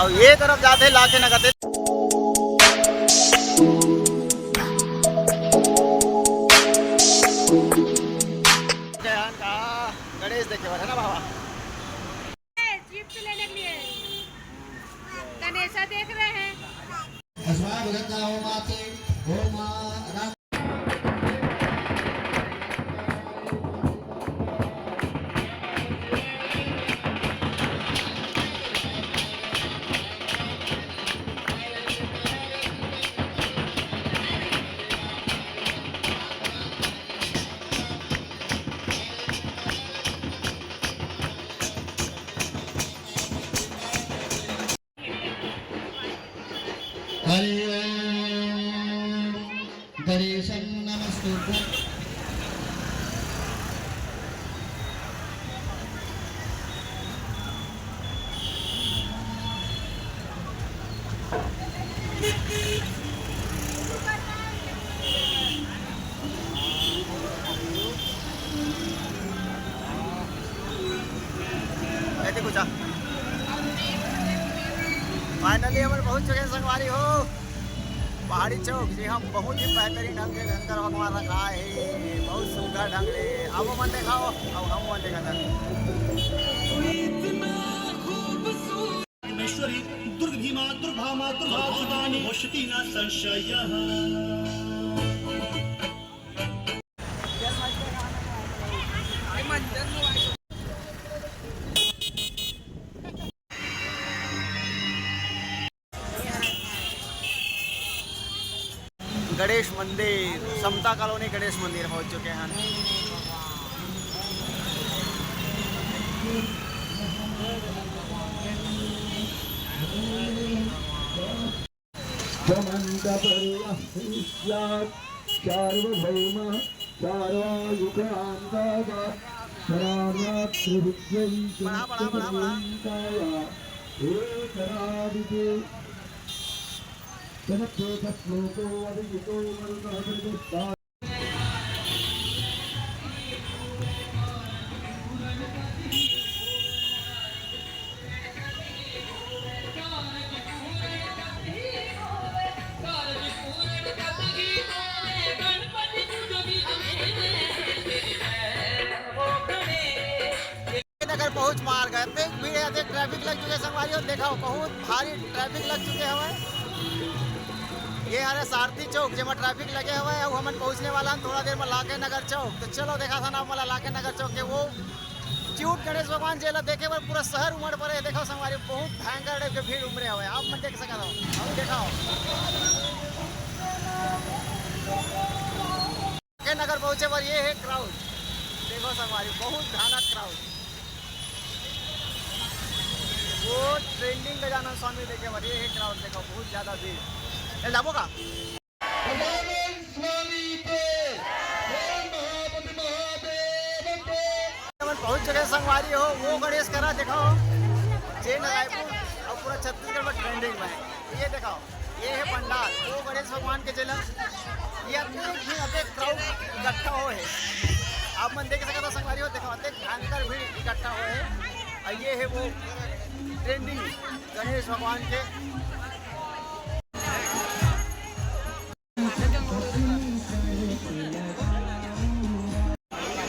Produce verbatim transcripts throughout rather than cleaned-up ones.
अब ये तरफ जाते लाके नगर ते। गणेश देखे बर है ना बाबा? गिफ्ट लेने के लिए गणेशा देख रहे हैं। अस्माकं भगवता ओमाते ओमा राम। हरि ओम। गणेशं नमस्तुभ्यं। ये देखो जा। Finally हमन पहुंच चुके हैं संगवारी हो पहाड़ी चौक जी। हम बहुत ही बेहतरीन ढंग से धनकर भगवान रखाए हे, बहुत सुंदर ढंग ले। अब मन देखाओ, अब हम मन देखा था। परमेश्वरी दुर्ग भीमा दुर्भामा दुर्भावतानि भविष्यति न संशयः। गणेश मंदिर, समता कॉलोनी गणेश मंदिर पहुंच चुके हैं। समन्तपर्वः स्यात् सार्वभौमः सार्वायुकान्ताः सदा रात्रिभिद्वै बड़ा, बड़ा, बड़ा, बड़ा। समस्तपर्यन्ताय एकरादिते समर्पितश्लोको अभिहितो मरुतः प्रतिष्ठा। नगर पहुंच मार गए। देख, भीड़ है, देख, ट्रैफिक लग चुके संगवारी हो। देखो, बहुत भारी ट्रैफिक लग चुके हवे। ये हरे सारथी चौक, जेमा ट्रैफिक लगे हवे, अउ हमन पहुंचने वाला हन थोड़ा देर में लाखे नगर चौक। तो चलो, देखा था ना, हमला लाखे नगर चौक के वो क्यूट गणेश भगवान जी ला देखे बर पूरा शहर उमड़ पड़े। देखो संगवारी, बहुत भयंकर टाइप के भीड़ उमड़े हवे, आप मन देख सकत हो। अउ देखाओ। के नगर पहुंचे बर ये है क्राउड। देखो संगवारी, बहुत भयानक क्राउड। वो ट्रेंडिंग गजानन स्वामी देखे बर ये है क्राउड। देखो, बहुत ज्यादा भीड़। चल जाबो का? गजानन स्वामी के, प्रेम महापति महादेव के। हमन पहुंच चुके हैं संगवारी हो, वो गणेश करा देखो, जे रायपुर अउ पूरा छत्तीसगढ़ में ट्रेंडिंग में है। ये देखो, ये है पंडाल, वो गणेश भगवान के जेला, ये अतेक भीड़, अतेक क्राउड इकट्ठा हो है। आप मन देख सकत हो संगवारी हो, देखो, अतेक भयंकर भीड़ इकट्ठा हो है। अउ ये है वो ट्रेंडिंग गणेश भगवान के।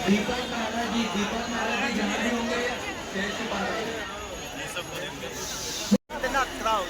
दीपक नाराजी, दीपक नाराजी जहाँ भी होंगे, जय श्री बालाजी। इतना क्राउड।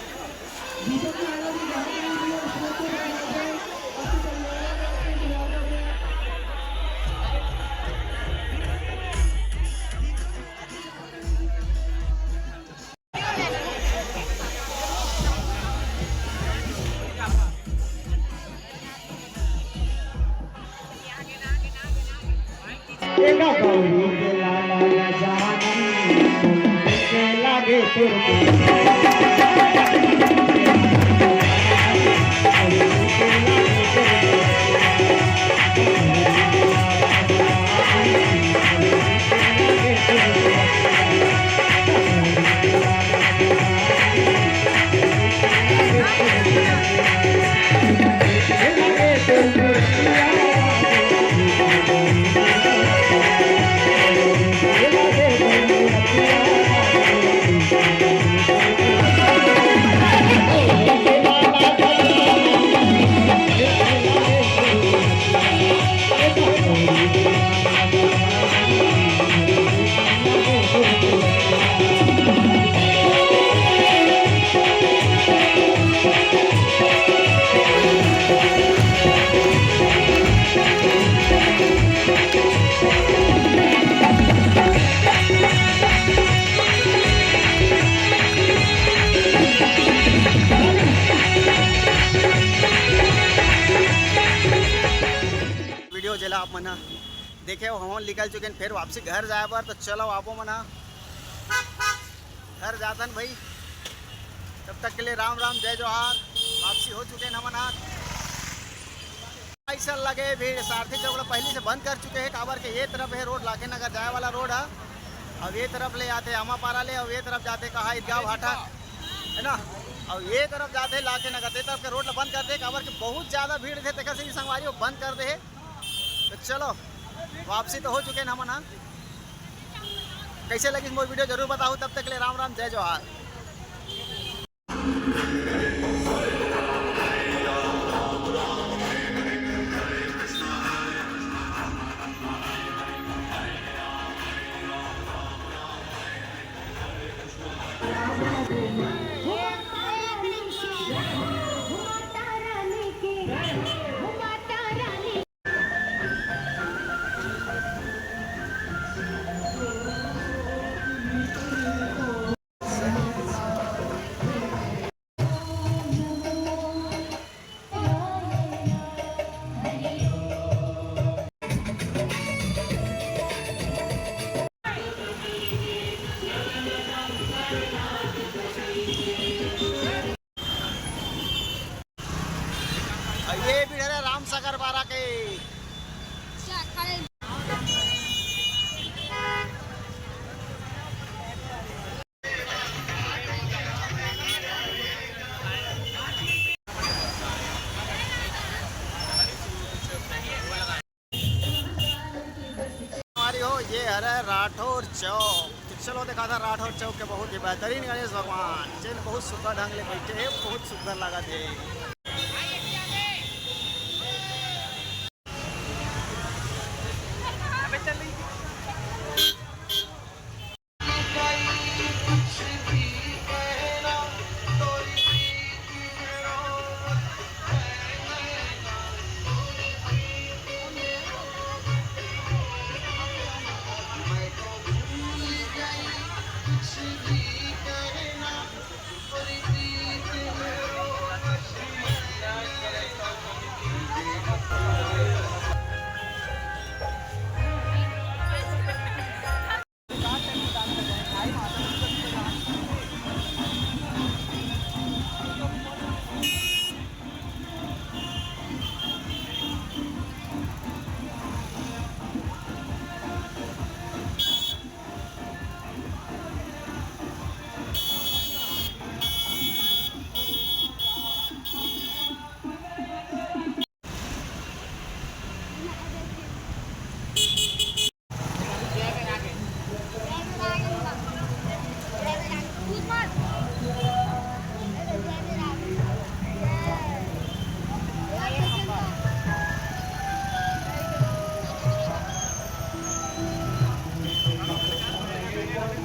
मन ह। देखे हो, हम निकल चुके हैं फिर वापसी घर जाए बर। तो चलो, आपो मन ह घर जातन भाई। तब तक के लिए राम राम, जय जोहार। वापसी हो चुके हैं हमन ह। ऐसा लगे भीड़, सारथी चौक ला पहली से बंद कर चुके हैं, काबर के ये तरफ है रोड, लाखे नगर जाए वाला रोड है। अब ये तरफ ले आते आमापारा ले, अब ये तरफ जाते कहा ईदगाह भाटा, है ना। अब ये तरफ जाते लाखे नगर, ये तरफ के रोड ला बंद कर दे, काबर के बहुत ज्यादा भीड़ थे, तेकर से संगवारी वो बंद कर दे। तो चलो, वापसी तो हो चुके हैं हमन ह। कैसे लगिस मोर वीडियो जरूर बताओ। तब तक ले राम राम, जय जोहार। ये भी हरे राम सागर बारा के। हमारी हो, ये हरे राठौर चौक। तो चलो, देखा था राठौर चौक के बहुत ही बेहतरीन गणेश भगवान, जेन बहुत सुंदर ढंग ले बैठे हैं, बहुत सुंदर लगा थे।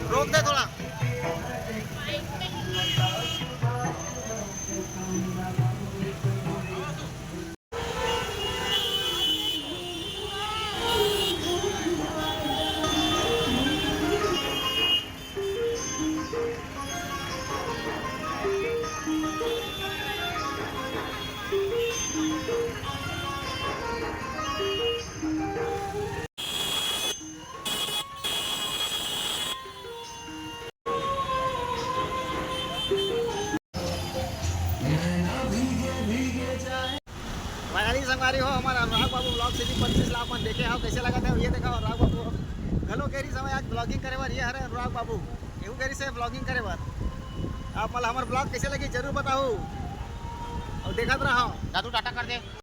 रोक दे थोड़ा। फाइनली संगवारी हो, हमारा अनुराग बाबू ब्लॉग सीधी पच्चीस लाख मन देखे हो, कैसे लगा था ये देखा। अनुराग बाबू घलो गेरी समय आज ब्लॉगिंग करे बर, ये हरे अनुराग बाबू, एहू गेरी से ब्लॉगिंग करे बर। आप मला हमार ब्लॉग कैसे लगी जरूर बताओ, और देखत रहो। दादू टाटा कर दे।